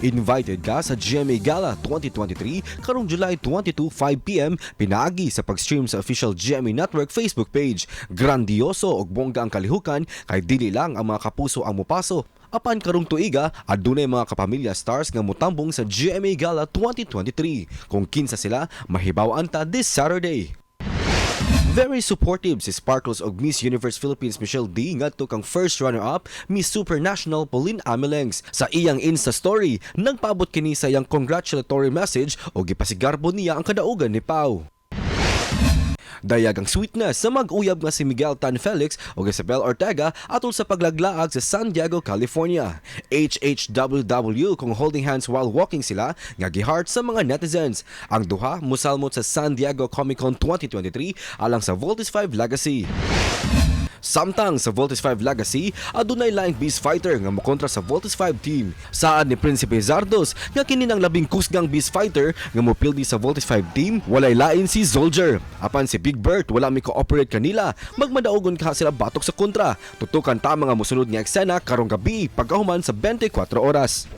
Invited ka sa GMA Gala 2023 karong July 22, 5 p.m. pinaagi sa pag-stream sa official GMA Network Facebook page. Grandioso og bongga ang kalihukan kay dili lang ang mga Kapuso ang mupaso. Apan karong tuiga, adunay mga Kapamilya stars nga mutambong sa GMA Gala 2023. Kung kinsa sila, mahibaw-an ta this Saturday. Very supportive si Sparkles og Miss Universe Philippines Michelle Dee ngadto kang first runner-up Miss Supranational Pauline Amelengs. Sa iyang Insta story, nagpaabot kini sa iyang congratulatory message og gipasigarbo niya ang kadaugan ni Pau. Dayag ang sweetness sa mag-uyab nga si Miguel Tan Felix ug Isabel Ortega atol sa paglaglaag sa San Diego, California. HHWW kung holding hands while walking sila nga giheart sa mga netizens. Ang duha musalmot sa San Diego Comic-Con 2023 alang sa Voltes 5 Legacy. Samtang sa Voltes 5 Legacy, adunay laing beast fighter nga mokontra sa Voltes 5 team. Saad ni Prinsipe Zardos nga kini nang labing kusgang beast fighter nga mopildi sa Voltes 5 team, walay lain si Soldier. Apan si Big Bert wala mi cooperate kanila, magmadaugon ka sila batok sa kontra. Tutukan ta mga mosunod nga eksena karong gabi pagkahuman sa 24 oras.